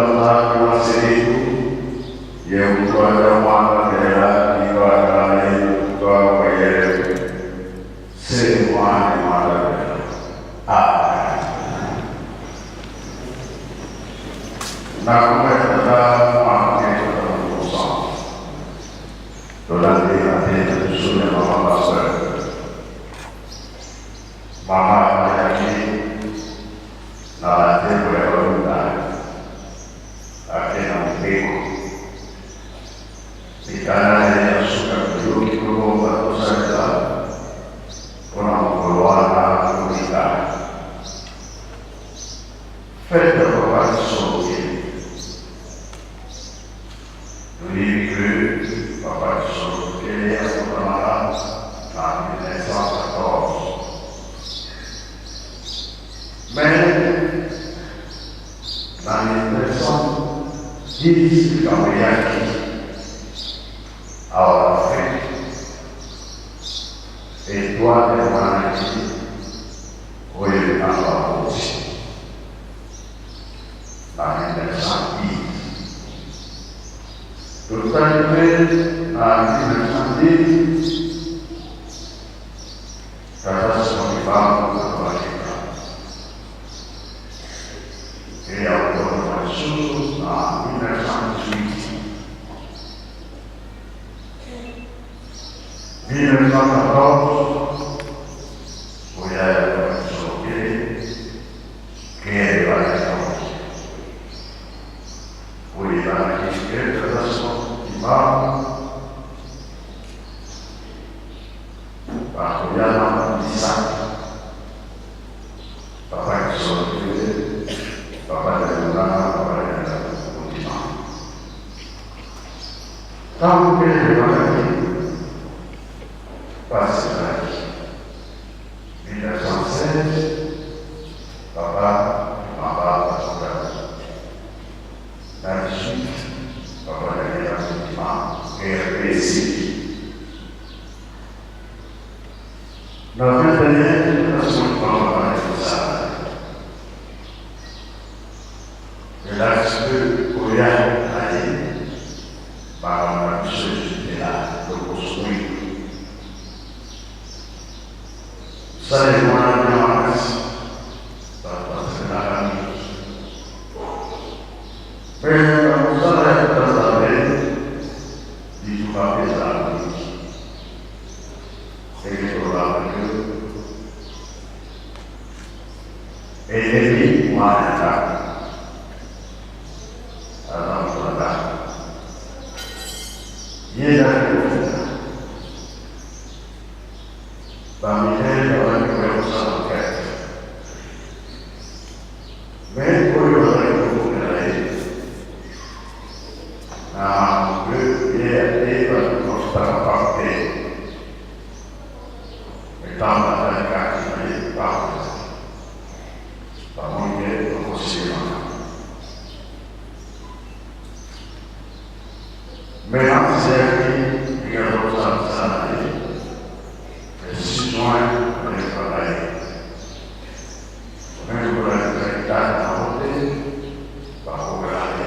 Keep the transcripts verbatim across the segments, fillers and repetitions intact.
Nzambi wa seretu, ye utwala mwana bela, ni bakala ye utwala kwa yele. Se mwana mwana bela. Amen. Na kumeta da mwana keto da mwana. Tolandi na tena tusuna mama pastor. Mama Mayaki, na batemo ya balunda, ake na mubeko. Mikanda ya suka tuyoki kulomba tosalela, mpona mokolo wana kunika. Fête ya Papa Kisonge. Toyebi que Papa Kisonge akotamaka na mille neuf cent quatorze. Mais, na mille neuf cent dix, likambo eyaki awa na Afrique, étoile emonanaki oyo ebengaka Boti. Na mille neuf cent dix. Totali mpe na mille neuf cent dix, Tata Simon Kimbangu abalika. Mpe ya kutoma lisusu na mille neuf cent dix-huit. Mille neuf cent quatorze, oya ya Kisonge, guerre ya Kisonge. Oyo ebandaki guerre ya Tata Simon Kimbangu, bakuyana bisa. Papa Kisonge, Papa Diakono, Papa Diakono. Ntango guerre ebandaki, mpasi ezalaki. Mille neuf cent seize, Papa Kimbangu azonga. Na dix-huit, Papa Daniel Kimbangu, R P C. Na vingt et un, na semaine Papa Daniel Kimbangu. Elakisi mpe koya na ye, bana na biso ezutela, tokosukwi. Sala mwana na mwana, bato basepelaka mingi. Mpe na mosala ya Tata Nzambe, bitumba mpe ezalaka mingi. Ndenge tolobaka, eleki mwana ya tata. Aza moto ya tata. Ye nani kofuta? Ba mineurs bazali koya kosala enquête. Mais oyo bazali kobundela ye na ye, ye bafutaka mpamba te. Ntango bazali kati na ye, mpamba te. Bamoni te bakosi ye makambo. Maintenant, c'est lui qui a repris sa vie. Le six juin, avec travail. Même pour la date à voter, par programme,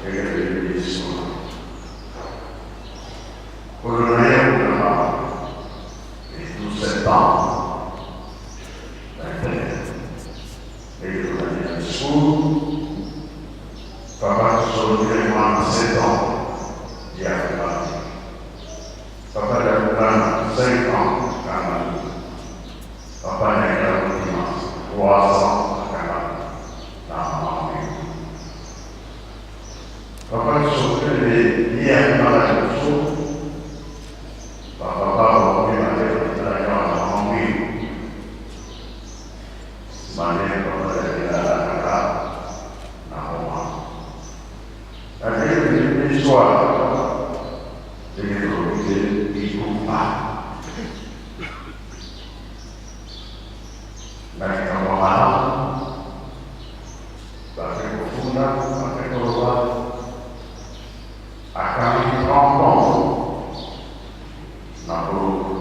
et le ministre. Colonel, et tout septembre, vingt et un. Lelo na discours, Papa Kisonge mwana sept ans, ya kama. Papa Diakono cinq ans, kama. Papa Diakono trois ans, kama. Na mama. Papa Kisonge, ya kama, Papa, Papa, Papa, Papa, Papa, Papa, Mane papa ya kila kaka na mama. Avec une histoire de l'Église. Na likambo wana, bake kofunda, bake koloba, akangi trente ans na boloko.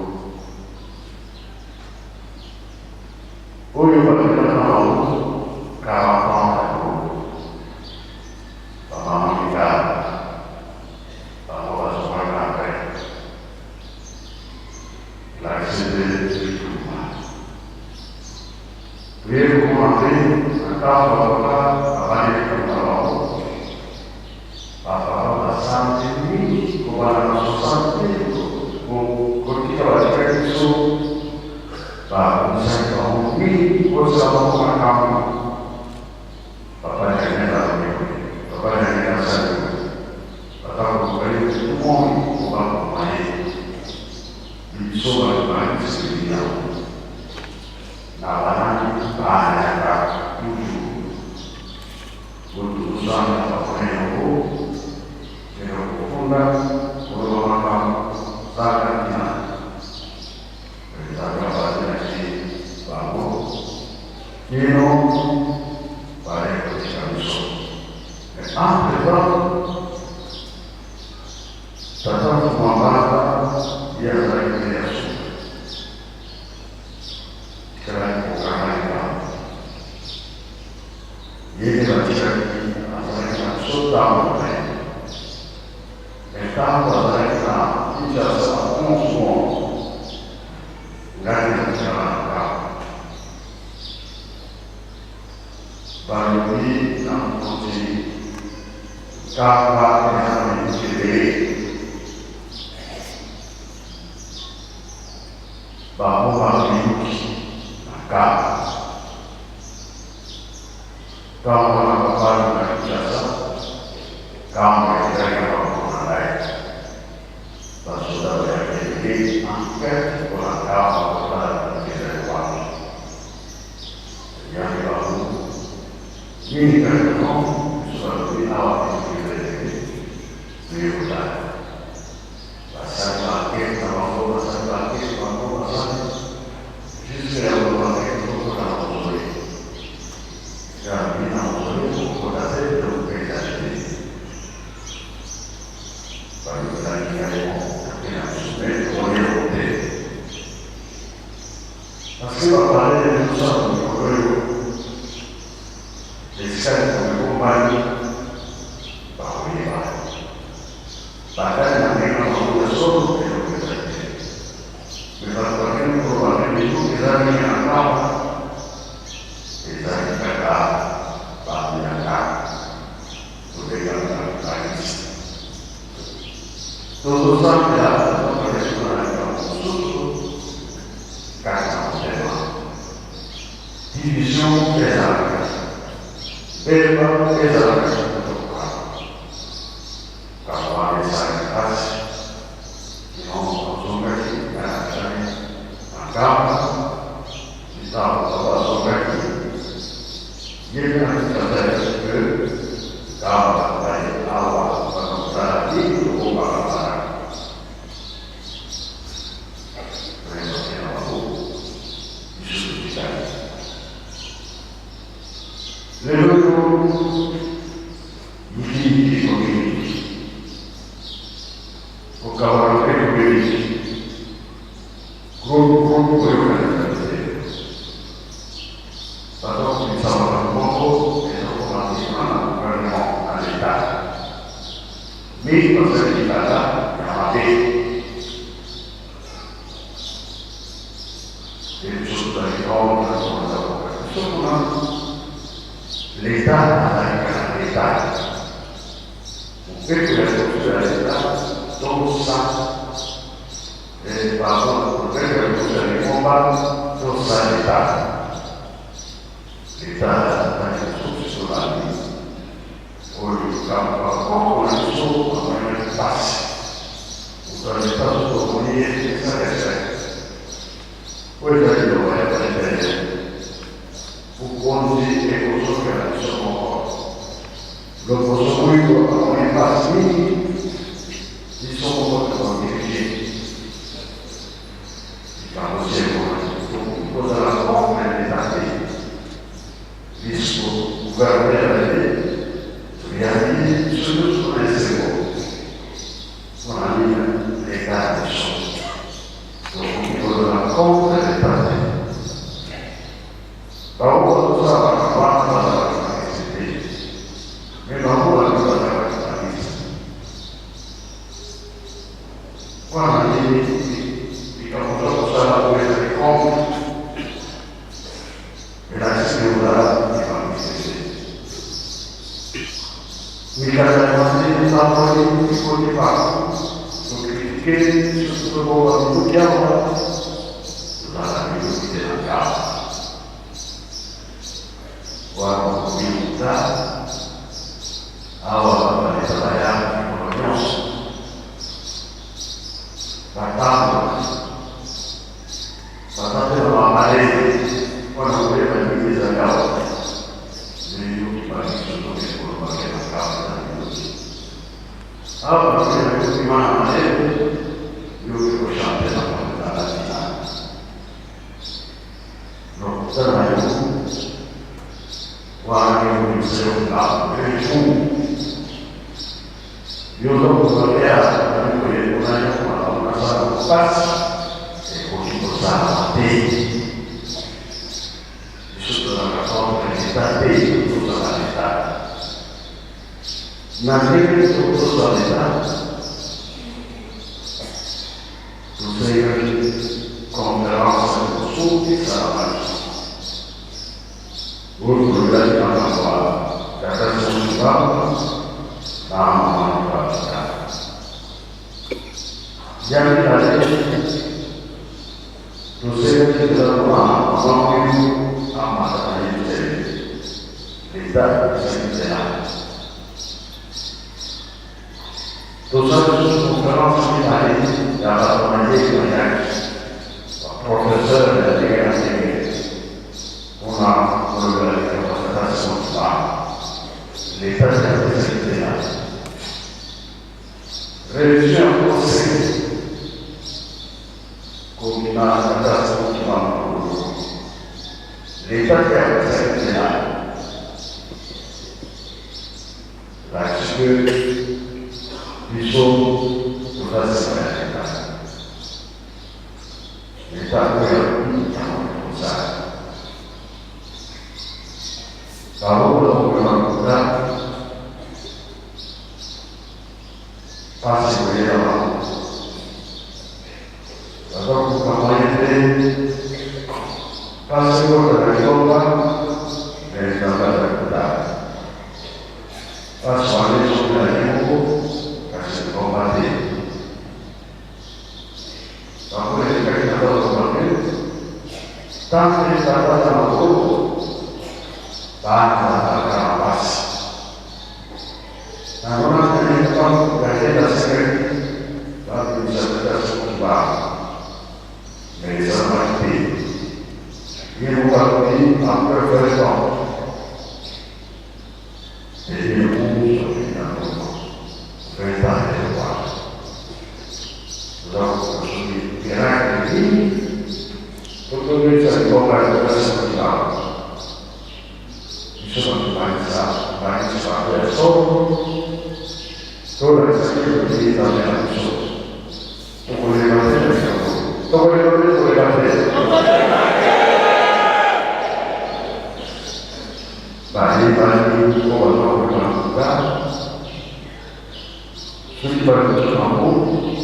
Oyo babengaka na bango quarante ans ya boloko. Bamama Mikanda, bango bazonga na ngai. Lakisi nde bitumba. Tuye komona mpe na ntango ya papa abandi bitumba na bango. Bapapa basambeli mingi, kobanda na soixante mille, ko-, ko-, kotika batikaki biso, bakomisaki bango mingi, kotisa bango makambo. Papa Daniel alobi boye, Papa Daniel asali boye, Papa Kokoye, tout le monde, on va accompagner. Biso bato bayebiseli yango. Na banani bana ya kaka, toujours. Moto ozanga bapone yango, kende kofunda, koloba makambo, zanga ntina. Nzambe abatelaki bango kino baleki kotika biso. Mais entre temps, tata Mfumu Mbanza, ye azalaki mpe ya suka. Tikalaki kokanga likambo. Ye nde batikaki, azalaki na biso ntango na ye. Mais ntango azalaki na Kinshasa, na onze mois, ngai natikala na Nkamba. Balobi na mokonzi, Nkamba eza na mibukele. Bango bamiyuki na Nkamba. Ntango wana papa na Kinshasa, Nkamba ezalaki na bango na ngai. Basoda bayaki ebele, enquête mpo na Nkamba, kotala moto ezali wapi. Eyaki bango, nini kaka non, biso balobi awa moto ezali te, toye kotala. Basali ba enquête na bango, basali ba enquête na bango, basali. Jusque ya koloba enquête moko na mausolée. Ya mina mausolée, kokota te, donc mpe ezali te. Bayokaki ngai moko, kote na sommet, tomoni yango te. Parce que bapalais ya mosala mikolo oyo, esika ekomi ekombani, bakoyeba. Batali na ndenge na bango ya solo, eloko ezali te. Mais bato bakende koloba nde biso ezali na Nkamba, ezali kaka bato ya Nkamba. Tobengami na Kanisi. Tozosambela, tozosambela na likambo mosusu, kaka na motema. Division ezalaka. Mbeba ezalaka. Kaka wana ezalaki mpasi. Kino azongaki na Kanisi, na Nkamba, ntango azongaki, ye mpe na Kinshasa, que Nkamba azali awa, bakosala nini, tokombaka bana. Vraiment, c'est un mot. Biso totikali. Lelo oyo, yikiyiki ekomi mingi. Kokabwana mpe ekomi mingi. Groupe, groupe, koyokana te. Bato bakobimisa makambo moko, ezokoma ntima na gouvernement, na l'État. Mingi bazali mikanda ya mabe. Mpe biso tozali baoyo na komanza koka. Biso kuna, l'État azali kaka l'État. Mobeko ya liboso ya l'État, tosa, eh, pardon, mobeko ya liboso ya lingomba, tosa l'État. L'État azali na lisusu tsunami. Oyo likambo bakoko na biso bamonaki mpasi. Moto ya leta soki omoni ye, esalaka. Oyo ezali liloba ya Bayibele. Bokonzi ekozongela biso moko. Lokoso moyibi amoni mpasi mingi, biso moko tokodirige. Likambo se moko, tokoki kozala contre l'État te. Biso, gouverneur ya te, toyambi biso nyonso na esengo. Mpo na nini? L'État ya biso. Tokoki kozala contre l'État te. Bango bazosala makambo wana, bazalaka na respect. Mais bango bato bazalaka Mas ele estava ali, ficou de papo. Não critiquei, se eu sou bom, não critiquei, não. Lá na minha vida, na casa. Wau wambuta, awa bavanda trabalhar na Colonioso. Batamba, batamba na mamale, wana kule ba nini za kawa. Ndio kibaki sono ke kwa kwa kwa kwa. Awa kule kwa kwa mamale, ndio kwa shante na kwa kwa. Ndio, sasa hiyo, wana ni mzee wa mgambo, ni mfumu. Yo ndo kutolea, ni kwa hiyo kuna hiyo kwa kuna sana kupasi, e kwa kiko sana mate. Yesu tunataka kwa kwa ni tate, kwa kwa ni tate. Na ndenge tokozwa leta, tosalaki conférence ya kosuki esalamaki. Oyo tolobelaki makambo ya tata Simon Kimbangu na mama Kimbangu. Ya mibale, tosalaki nzela mpo na mama oyo amata na Yerusalemi. Leta epesaki nzela. Tosalaki lisusu conférence mibale ya bato ya mayele bayaki, ba professeur ya ndenge na ndenge, mpo na kolobela likambo ya tata Simon Kimbangu. Leta epesaki nzela. Révision ya procès kobima na tata Simon Kimbangu. Leta epesaki nzela. Parce que biso toza nsima ya leta. Leta oyo ya kosa. Bango bakomema kota mpasi koyela bango. Baza kokufa moyen te. Mpasi kota na lingomba, mais Nzambe aza kota. Mpasi wana ezongelaki moko, kasi lingomba te. Bango elekaki na bato mabe, ntango ezalaka na maboko, bana bazalaka na mpasi. Na wana ntango bakenda sekaki, babimisa tata Simon Kimbangu. Mais esalamaki te. Ye moko alobi, après vingt ans, et il bouge vingt ans et trois. Donc, je suis miracle. Pour que nous soyons pas de la biso bato bakisa, bakisa bato ya solo, to lakisa biso tokei Nzambe na biso. Tokolema te na likambo. Tokolema te, tokolema te. Bayebani oyo baza kolema mbuta, soki baluki bango,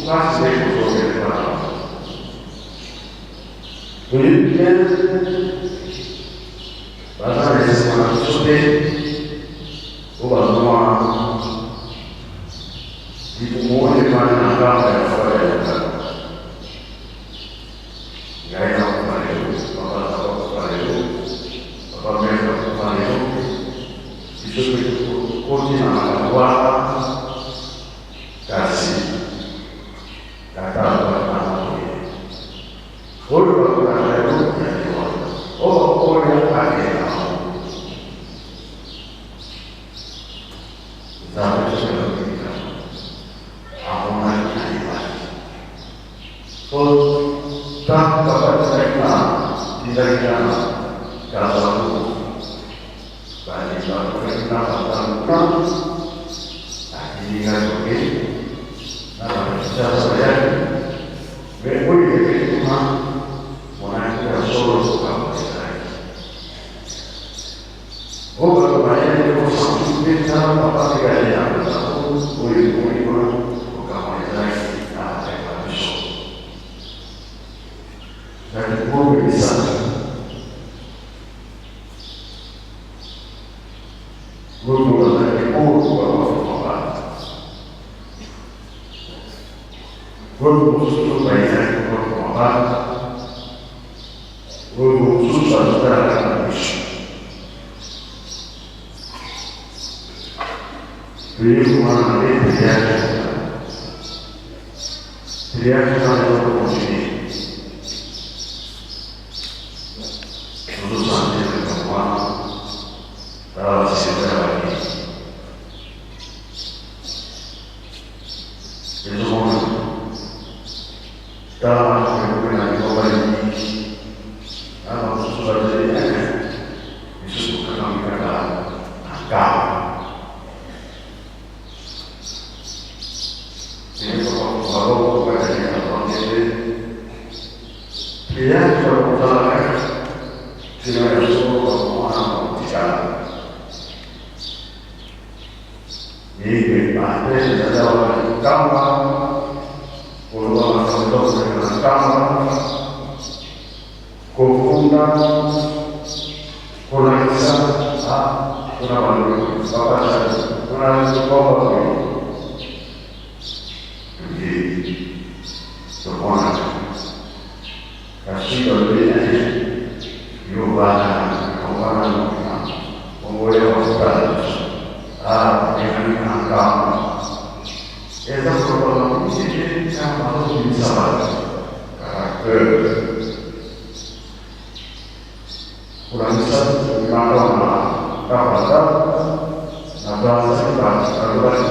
mpasi nde ekozongela epai na bango. Toyebi bien, baza na esika na biso te, oyo bazomona libumu oyo efandi na ngambo ya Fwale ya Lukala. Ngai nakufa lelo, papa nakufa lelo, papa mère nakufa lelo. Biso mpe tokoti na makambo wana, kasi tata alobaki na ngai boye: oyo bakolanda yo ya liwa, oyo bakoya akende na bango. Nzambe soki alobika, amonaki na ebaki. Po ntango babakisaki na, tindaki na Kasavubu, balinga bakokaki na batango kuna, akilinga toke, na ba Kinshasa bayaki, mais oyo elekaki kuna, monaki ya solo kokamwa ezalaki. Oyo bato bayei kosantu mpe tala papa mpe kali ya ndako oyo ekomi kuna kokamwa ezalaki na bato ya biso. Na Kikongo misato. Wewe mosusu bayina kwa kwa. Wewe mosusu bazotala kaka na misu. Prière pour un arrêt, prière. Prière pour un arrêt continue. Nous nous sentons comme moi. Dans la sécurité. Ezo mona. Tala, kuna mikoba mingi. Aba mosusu bazele, eh, misusu kaka mikaka na kama. Ni kwa kwa kwa kwa kwa kwa kwa kwa kwa. Prière kwa kutala kaka. Sina ya solo kwa kwa kwa kwa. Ni ba pele za dawa kamba, koloba makambo ya kamba, kofunda, kolakisa, ah, kuna bantu, papa, kuna komba, ye, tomona. Kasi balobi na ye, yo bana, yo bana, bongo ya kotala. Ah, ena ni kaka. Eza koloba na mokili, kaka bazobimisa bato. Caractère. Kolakisa, kolakisa na, na bata, na bata, na bata, na bata.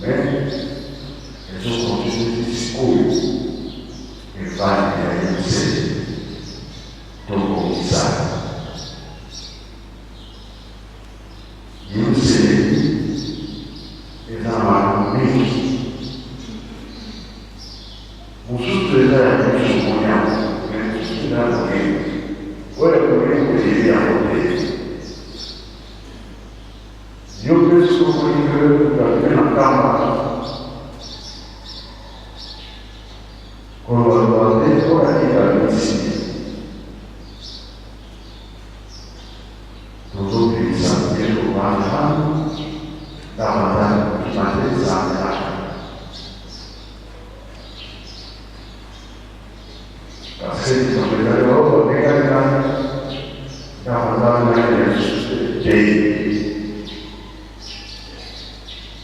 Mais ezo continuer ti sikoyo, evandi ya ye nse, tobongisa. Ye nse eza na makambo mingi. Mosusu eza ya misu, mona, mais mosusu eza ya molimo. Oyo ya molimo, oyo ya molimo. Yo mpe soki olingi koyeba na nkamba, koloba, koloba te mpo na nini babimisi ye. Tozobimisa mpe kobanda ntango ntango kima te ezalaka. Parce que likambo ezali oyo babengani nani? Ntango ntango nani ya lisusu te.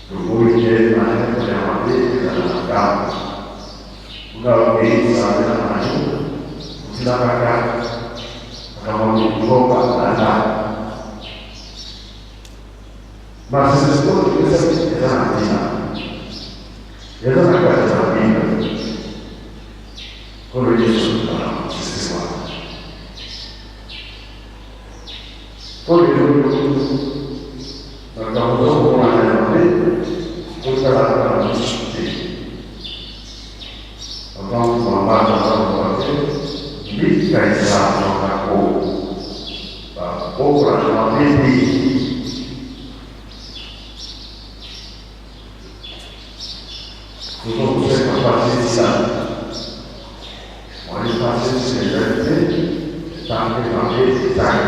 Tomoni te maneno ya mabe ezala na ntango. Kuna obeyisa na maneno, otilaka kaka makambo ya Yehova na ntango. Makambo oyo topesaki eza na ntina. Eza na kati ya Biblia. Nkolo Yesu aza na mosese wana. Mpo lelo, makambo ozokomona ya mabe, totalaka na misu te. Avant mama aza kokoka te, mbika eza na maboko. Babokola na mabe te. Tozokoseka mpasi esila. Wali mpasi esila ezali te, ntango mabe ezali.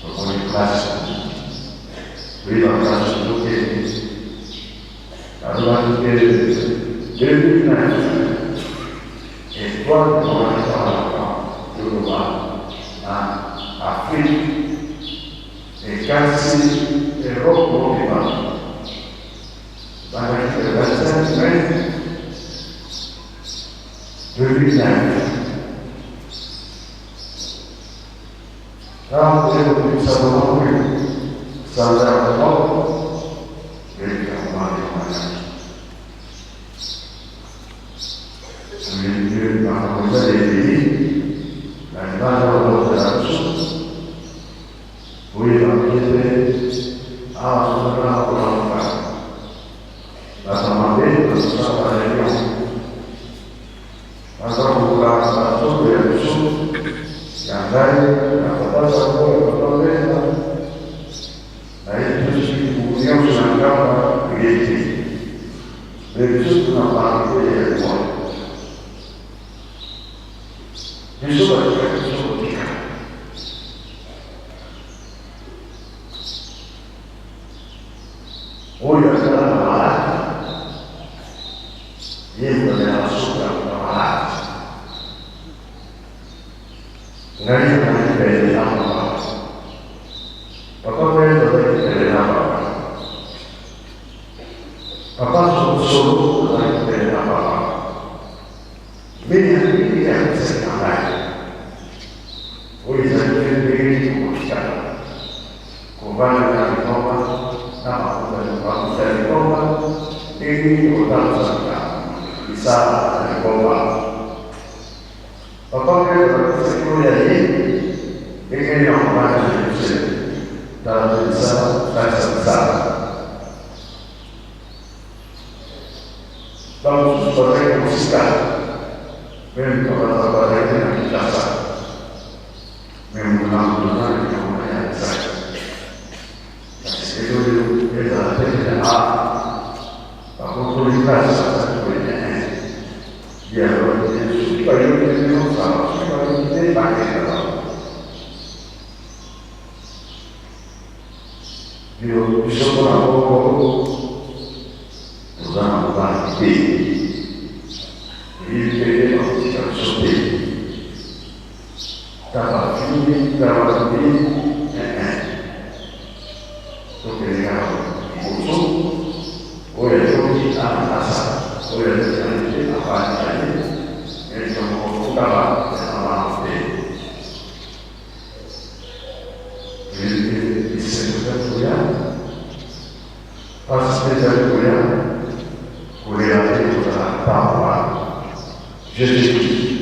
Tomoni place. Oui, la place tozokende. Alors, on va dire que deux mille neuf, étoile de mon enfant, de Roma, en Afrique, et quasi Europe mobimba. Dans le vingt-cinq mai deux mille neuf. Ntango tozali kobimisa bango oyo sanza ya Kongo, toyebika komanda ya mwana. Toyebi makambo ezali ebele na libanda ya mboka na biso. Boye bakende awa tozali kolamuka. Bato ya mabe bazosala bareunion. Baza koluka banzoto ya biso, ya ngai, ya papa Sango, ya papa Mbemba, na ye biso nyonso na nkamba, toyebi. Mais biso tuna bango te ya loi. Biso batika, biso kotika. Kota saka, isa na Yehova. Papa Pedro, sekolo ya ye, ekele na mwana ya Jose, tala te bisa, tala te bisa. Bamosusu bazali na mosika, meme bazali na Kinshasa, meme mwana mwana ya Kinshasa. Kasi lelo, lelo, ezala te na, ah, bakontrole place, basali boye, eh, eh. Ye alors, soki bayoki te, osala, soki bayoki te, bakenda bango. Bino, biso mpo na moko, toza na mobali te. Eyebi te, bakotika biso te. Taba fini, taba fini, eh, eh. Tokende kaka liboso, oyo ayoki ana asa, oyo ayoki ana te, abandi na ye, eh, tokofuta ba, ya mama te. Eh, eh, bisengo ezali koya, mpasi mpe ezali koya, kolela te, kozala pamba. Je te dis.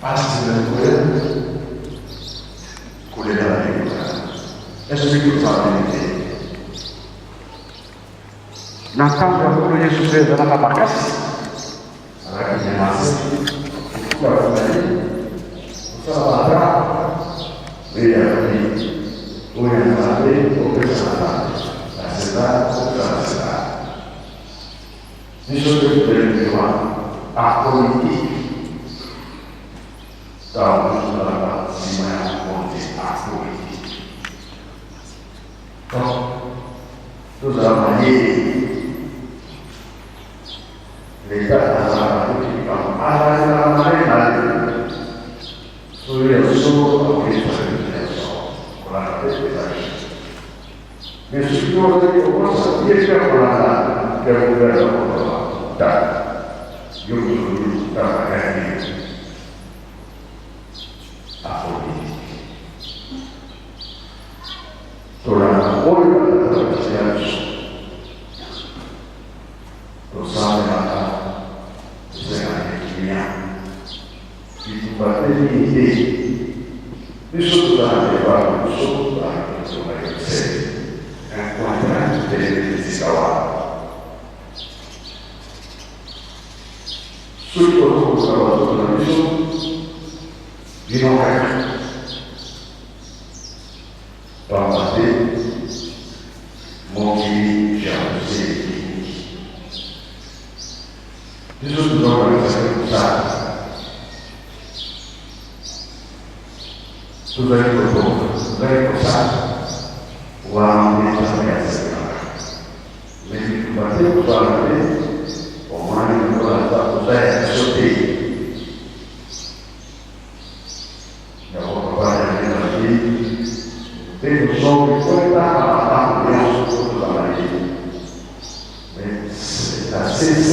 Pasi zina kuya, kulela na Yesu. Espíritu Santo ni te. Na ntangu ya Nkulu Yesu mpe ezalaka makasi. Azalaki nyamasi. Kufuta kuzali. Kusala bata. Mpe ya kuli. Oyo ya Nzambe, kopesa na Nzambe. Ya César, kopesa na César. Biso mpe tobengama apolitique. Ntango tozalaka nsima ya mokonzi apolitique. Donc, tozala mayele. Leta azalaka te likambo, azalaka na mayele na ye. Soki ya solo, akoki kozala ya solo. Kolanda te ezali. Mais soki ozali kokosa ye mpe akolanda, mpe akoki kozala koloba, tala, yo moto oyo tala gani. Apolitique. Tolanda oyo batata batika biso. Tosamelaka, tosenga kimia. Bitumba te, mingi te. Biso tozala na deba na biso, tozala na bitumba ya se. Un contrat de sikawa. Soki tozokoluka bato na biso, bino kaka. Pamba te, mokili jalousie ekingi. Biso tozolakisa te kosala. Tozali kotonga, tozali kosala. Wana nde Nzambe asalelaka. Mais bitumba te, kosala te, omoni lokola aza koza ya biso te. Yango papa ya Nzambe, mpe tozongi kota na makambo nyonso oyo tozala na ye. Mais c'est la C C,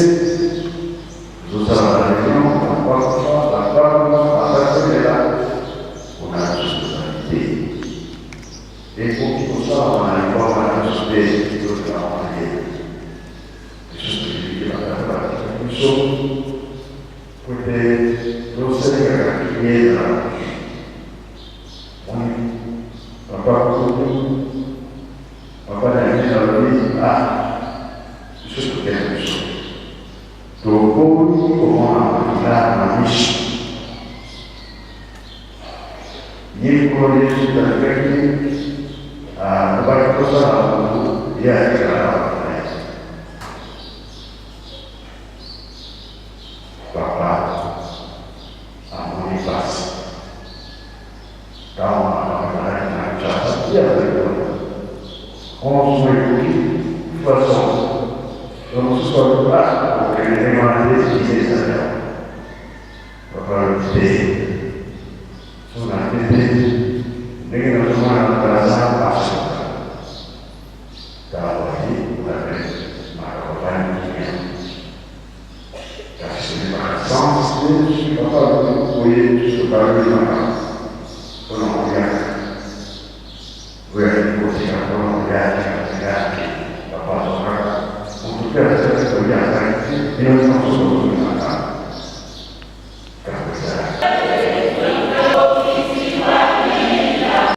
tozosala na réunion, na bakuma, na bakuma, na basemela, kuna tozali te. Ekoki kosalama na lingomba na biso te, tozala na ye. Biso tolingi bakata batika biso, kwete tosenga kimia. Moni, papa Kutu, papa Daniel alobi, ah, biso tokenda biso. Tokomi komona makila na miso. Ye mokolo Yesu talukaki, ah, tobaki kosala moto, ye atikala na bato na ye. Papa amoni mpasi. Ntango makambo ezalaki na Kinshasa, ye azali kuna. Onze mois ekoki, façon. Donc, mosusu alobi, ah, kokende ndenge wana te, eye ezali awa. Papa alobi te. So na te te, ndenge nazomona na Brazza, mpasi. Ntango aye, kuna mpe makambo ezali kimia. Kasi soki baka sens te, soki papa alobi boye, soki balobi makambo.